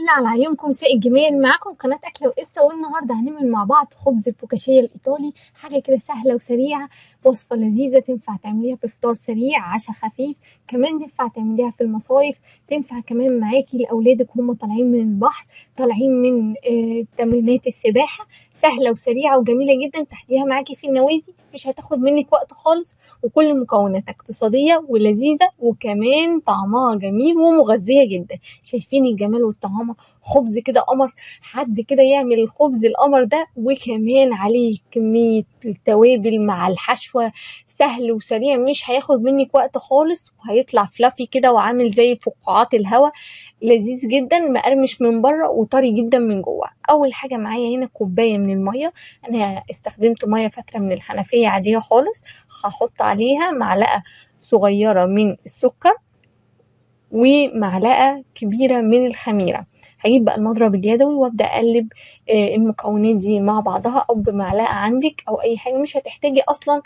الفل على عيونكم، مساء الجمال. معاكم قناة أكلة وقصة، والنهاردة هنعمل مع بعض خبز الفوكاشيا الإيطالي. حاجة كده سهلة وسريعة، وصفة لذيذة تنفع تعمليها في فطار سريع، عشاء خفيف، كمان تنفع تعمليها في المصايف، تنفع كمان معاكي لأولادك وهم طالعين من البحر، طالعين من تمرينات السباحة. سهلة وسريعة وجميلة جدا، تاخديها معاكي في النوادي، مش هتاخد منك وقت خالص، وكل مكوناتها اقتصادية ولذيذة، وكمان طعمها جميل ومغذية جدا. شايفين الجمال والطعامة؟ خبز كده قمر، حد كده يعمل الخبز القمر ده، وكمان عليه كمية التوابل مع الحشوة. سهل وسريع، مش هياخد منك وقت خالص، وهيطلع فلافي كده وعامل زي فقاعات الهواء، لذيذ جدا، مقرمش من بره وطري جدا من جوه. اول حاجة معايا هنا كوباية من المية، انا استخدمت مية فترة من الحنفية عادية خالص. هحط عليها معلقه صغيرة من السكر ومعلقة كبيرة من الخميره. هجيب بقى المضرب اليدوي وابدا اقلب المكونات دي مع بعضها، او بمعلقه عندك او اي حاجة. مش هتحتاجي اصلا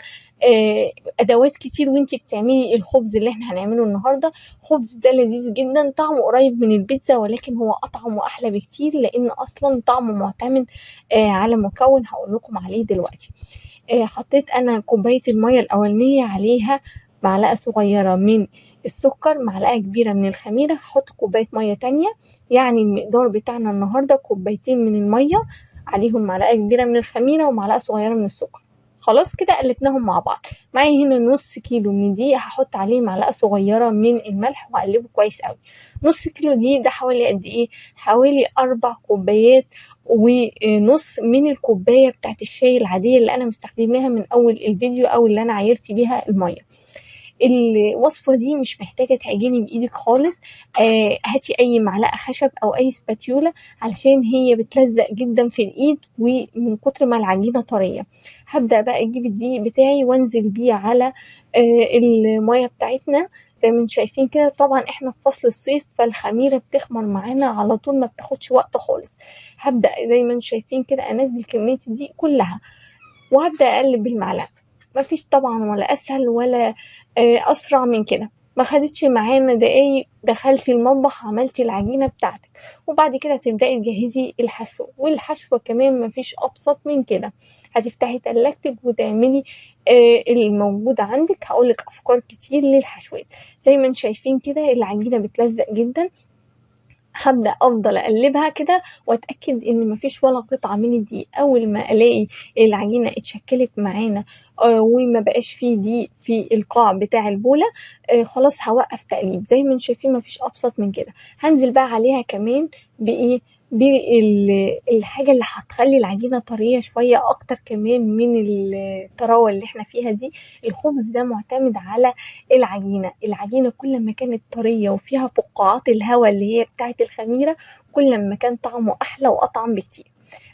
ادوات كتير وانتي بتعملي الخبز اللي احنا هنعمله النهارده. خبز ده لذيذ جدا، طعمه قريب من البيتزا، ولكن هو اطعم واحلى بكتير، لان اصلا طعمه معتمد على مكون هقول لكم عليه دلوقتي. حطيت انا كوباية المية الاولانية، عليها معلقه صغيرة من السكر، معلقه كبيرة من الخميره. هحط كوباية مية تانية، يعني المقدار بتاعنا النهارده كوبايتين من المية عليهم معلقه كبيرة من الخميره ومعلقة صغيرة من السكر. خلاص كده قلبناهم مع بعض. معايا هنا نص كيلو من دقيق، هحط عليه معلقه صغيرة من الملح واقلبه كويس قوي. نص كيلو دقيق ده حوالي قد ايه؟ حوالي 4 كوبايات ونص من الكوباية بتاعت الشاي العادية اللي انا مستخدماها من اول الفيديو، او اللي انا عايرت بيها المية. الوصفة دي مش محتاجة تعجني بإيدك خالص، هاتي أي معلقة خشب أو أي سباتيولا، علشان هي بتلزق جدا في الإيد ومن كتر ما العجينة طرية. هبدأ بقى أجيب الدقيق بتاعي وانزل بيه على المية بتاعتنا زي ما انتم شايفين كده. طبعا احنا في فصل الصيف، فالخميرة بتخمر معانا على طول، ما بتاخدش وقت خالص. هبدأ زي ما انتم شايفين كده أنزل كمية الدقيق كلها، وهبدأ أقلب بالمعلقة. مفيش طبعا ولا اسهل ولا اسرع من كده. ما خدتش معانا دقايق، دخلتي المطبخ عملتي العجينة بتاعتك، وبعد كده تبداي تجهزي الحشوه. والحشوه كمان مفيش ابسط من كده، هتفتحي تلاجتك وتعملي الموجود عندك. هقولك افكار كتير للحشوات. زي ما انتم شايفين كده العجينة بتلزق جدا. هبدأ افضل اقلبها كده واتاكد ان مفيش ولا قطعه من الدقيق. اول ما الاقي العجينة اتشكلت معانا وما بقاش فيه دقيق في القاع بتاع البوله، خلاص هوقف تقليب. زي ما انتم شايفين مفيش ابسط من كده. هنزل بقى عليها كمان بايه؟ بالحاجة اللي هتخلي العجينة طرية شوية اكتر كمان من الطراوه اللي احنا فيها دي. الخبز ده معتمد على العجينة، العجينة كل ما كانت طرية وفيها فقاعات الهواء اللي هي بتاعه الخميره، كل ما كان طعمه احلى واطعم بكتير.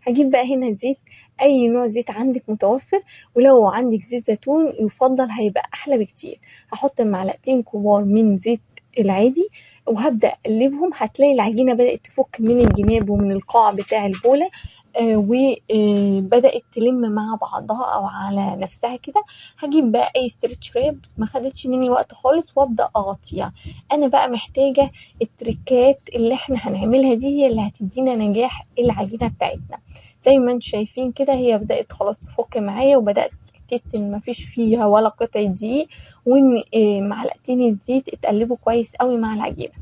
هجيب بقى هنا زيت، اي نوع زيت عندك متوفر، ولو عندك زيت زيتون يفضل هيبقى احلى بكتير. هحط معلقتين كبار من زيت العادي وهبدأ اقلبهم. هتلاقي العجينة بدأت تفك من الجناب ومن القاع بتاع البولة، وبدأت تلم مع بعضها او على نفسها كده. هجيب بقى اي stretch wrap، ما خدتش مني وقت خالص، وابدأ اغطيها. انا بقى محتاجة التريكات اللي احنا هنعملها دي، هي اللي هتدينا نجاح العجينة بتاعتنا. زي ما انتم شايفين كده هي بدأت خلاص تفك معايا، وبدأت ان مفيش فيها ولا قطعه دقيق، وان معلقتين الزيت اتقلبوا كويس قوي مع العجينة.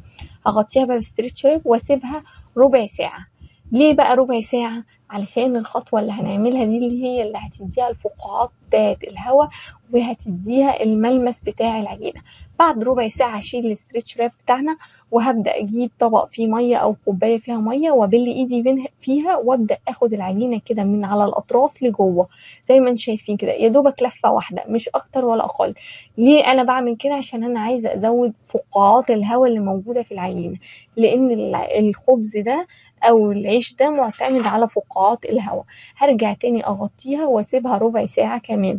هغطيها بقى ب stretch wrap واسيبها ربع ساعة. ليه بقى ربع ساعة؟ علشان الخطوة اللي هنعملها دي اللي هي اللي هتديها الفقاعات بتاعه الهواء وهتديها الملمس بتاع العجينة. بعد ربع ساعة هشيل ال stretch wrap بتاعنا، وهبدا اجيب طبق فيه مية او كوباية فيها مية، وابل ايدي فيها، وابدا اخد العجينة كده من على الاطراف لجوه زي ما انتم شايفين كده، يا دوبك لفه واحدة مش اكتر ولا اقل. ليه انا بعمل كده؟ عشان انا عايزه ازود فقاعات الهواء اللي موجودة في العجينة، لان الخبز ده او العيش ده معتمد على فقاعات الهواء. هرجع تاني اغطيها واسيبها ربع ساعة كمان،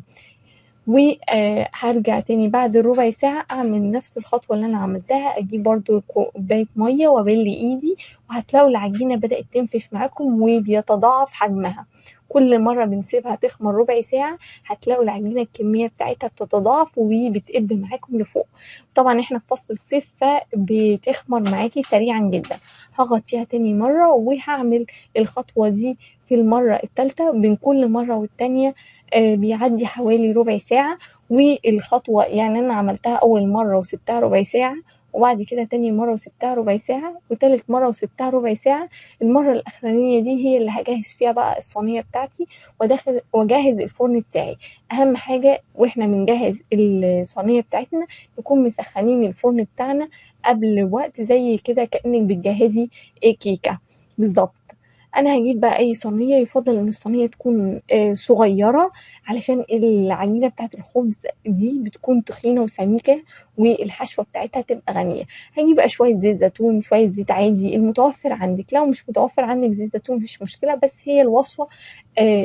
وهرجع تاني بعد الربع ساعة اعمل نفس الخطوة اللي انا عملتها. اجيب برضو كوباية مية وابل ايدي، وهتلاقوا العجينة بدأت تنفش معاكم وبيتضاعف حجمها. كل مرة بنسيبها تخمر ربع ساعة هتلاقوا العجينة الكمية بتاعتها بتتضاعف وبتقب معاكم لفوق. طبعا احنا في فصل الصيف فبتخمر معاكي سريعا جدا. هغطيها تاني مرة وهعمل الخطوة دي في المرة الثالثة. بين كل مرة والتانية بيعدي حوالي ربع ساعة. والخطوة يعني انا عملتها اول مرة وسبتها ربع ساعة، وبعد كده تاني مرة وسبتها ربع ساعة، وتالت مرة وسبتها ربع ساعة. المرة الأخرانية دي هي اللي هجهز فيها بقى الصينية بتاعتي وادخل واجهز الفرن بتاعي. أهم حاجة واحنا بنجهز الصينية بتاعتنا نكون مسخنين الفرن بتاعنا قبل وقت، زي كده كأنك بتجهزي كيكة بالظبط. انا هجيب بقى اي صينية، يفضل ان الصينية تكون صغيرة علشان العجينة بتاعت الخبز دي بتكون تخينة وسميكه والحشوه بتاعتها تبقى غنية. هجيب بقى شوية زيت زيتون، شوية زيت عادي المتوفر عندك. لو مش متوفر عندك زيت زيتون مفيش مشكلة، بس هي الوصفة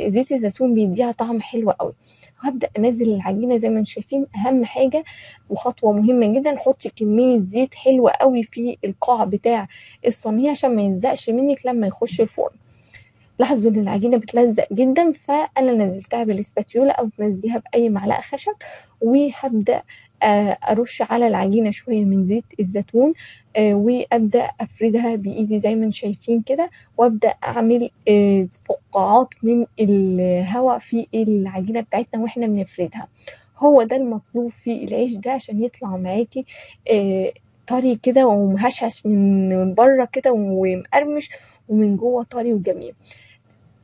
زيت الزيتون بيديها طعم حلو قوي. هبدا انزل العجينة زي ما انتم شايفين. اهم حاجة وخطوه مهمة جدا، حطي كمية زيت حلوة قوي في القاع بتاع الصينية عشان ما يلزقش منك لما يخش الفرن. لاحظوا ان العجينة بتلزق جدا، فانا نزلتها بالاسباتيولا او تنزليها باي معلقه خشب. وهبدا ارش على العجينة شوية من زيت الزيتون، وابدا افردها بايدي زي ما انتم شايفين كده، وابدا اعمل فقاعات من الهواء في العجينة بتاعتنا واحنا بنفردها. هو ده المطلوب في العيش ده عشان يطلع معاكي طري كده ومهشهش من بره كده ومقرمش، ومن جوه طري وجميل.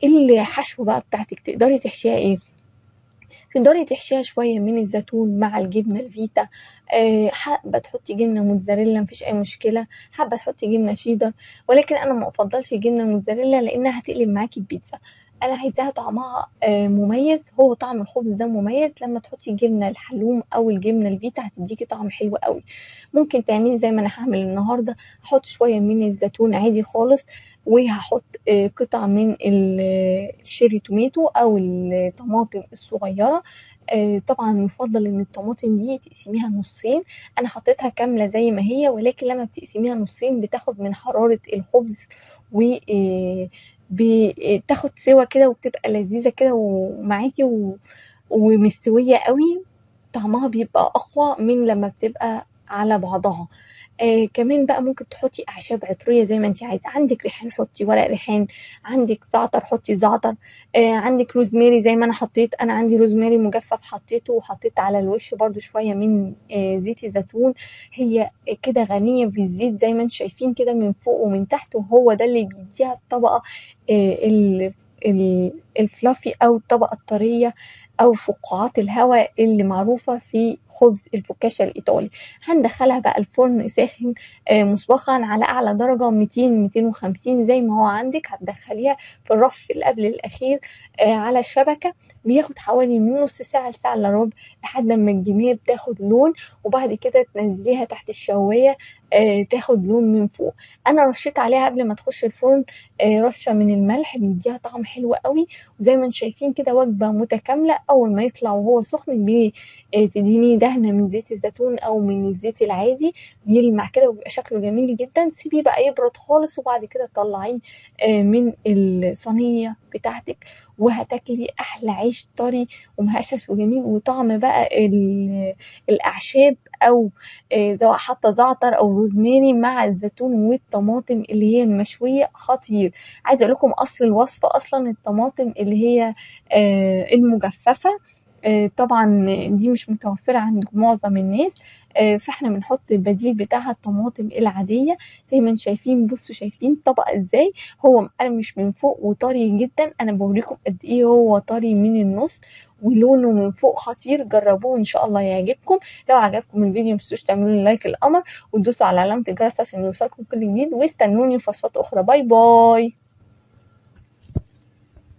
الحشو بقى بتاعتك تقدري تحشيها ايه؟ تقدري تحشيها شوية من الزيتون مع الجبنة الفيتا، حابة تحطي جبنه موتزاريلا مفيش اي مشكلة، حابة تحطي جبنه شيدر، ولكن انا ما افضلش الجبنة الموتزاريلا لانها هتقلب معاكي البيتزا. انا عايزاها طعمها مميز، هو طعم الخبز ده مميز. لما تحطي جبنه الحلوم او الجبنة الفيتا هتديكي طعم حلو قوي. ممكن تعملي زي ما انا هعمل النهارده، هحط شوية من الزيتون عادي خالص، وهحط قطع من ال cherry tomato او الطماطم الصغيرة. طبعا يفضل ان الطماطم دي تقسميها نصين، انا حطيتها كاملة زي ما هي، ولكن لما بتقسميها نصين بتاخد من حرارة الخبز و بتاخد سوا كده، وبتبقى لذيذة كده ومعاكي ومستويه قوي، طعمها بيبقى اقوى من لما بتبقى على بعضها. كمان بقى ممكن تحطي اعشاب عطريه زي ما انت عايزه. عندك ريحان حطي ورق ريحان، عندك زعتر حطي زعتر، عندك روزماري زي ما انا حطيت، انا عندي روزماري مجفف حطيته، وحطيت على الوش برده شوية من زيت الزيتون. هي كده غنية بالزيت زي ما انتم شايفين كده من فوق ومن تحت، وهو ده اللي بيديها الطبقة الفلافي او الطبقة الطريه او فقاعات الهواء اللي معروفة في خبز الفوكاشيا الايطالي. هندخلها بقى الفرن ساخن مسبقا على اعلى درجه 200 250 زي ما هو عندك. هتدخليها في الرف اللي قبل الاخير على الشبكة، بياخد حوالي من نص ساعة لساعة الا ربع لحد ما الجنيه بتاخد لون، وبعد كده تنزليها تحت الشوايه تاخد لون من فوق. انا رشيت عليها قبل ما تخش الفرن رشه من الملح بيديها طعم حلو قوي. وزي ما انتم شايفين كده وجبة متكاملة. اول ما يطلع وهو سخن تديني دهنه من زيت الزيتون او من الزيت العادي، بيلمع كده وبيبقى شكله جميل جدا. سيبيه بقى يبرد خالص، وبعد كده طلعيه من الصينية بتاعتك، وهتاكلي احلى عيش طري ومهشش وجميل، وطعم بقى الاعشاب او سواء حاطه زعتر او روزماري مع الزيتون والطماطم اللي هي المشويه خطير. عايزه اقول لكم اصل الوصفة اصلا الطماطم اللي هي المجففه، طبعا دي مش متوفرة عند معظم الناس، فاحنا بنحط البديل بتاعها الطماطم العادية زي ما انتم شايفين. بصوا شايفين الطبق ازاي هو مقرمش من فوق وطري جدا. انا بوريكم قد ايه هو طري من النص ولونه من فوق خطير. جربوه ان شاء الله يعجبكم. لو عجبكم الفيديو متنسوش تعملوا لي like القمر وتدوسوا على علامة الجرس عشان يوصلكم كل جديد، واستنوني في وصفات اخرى. bye bye.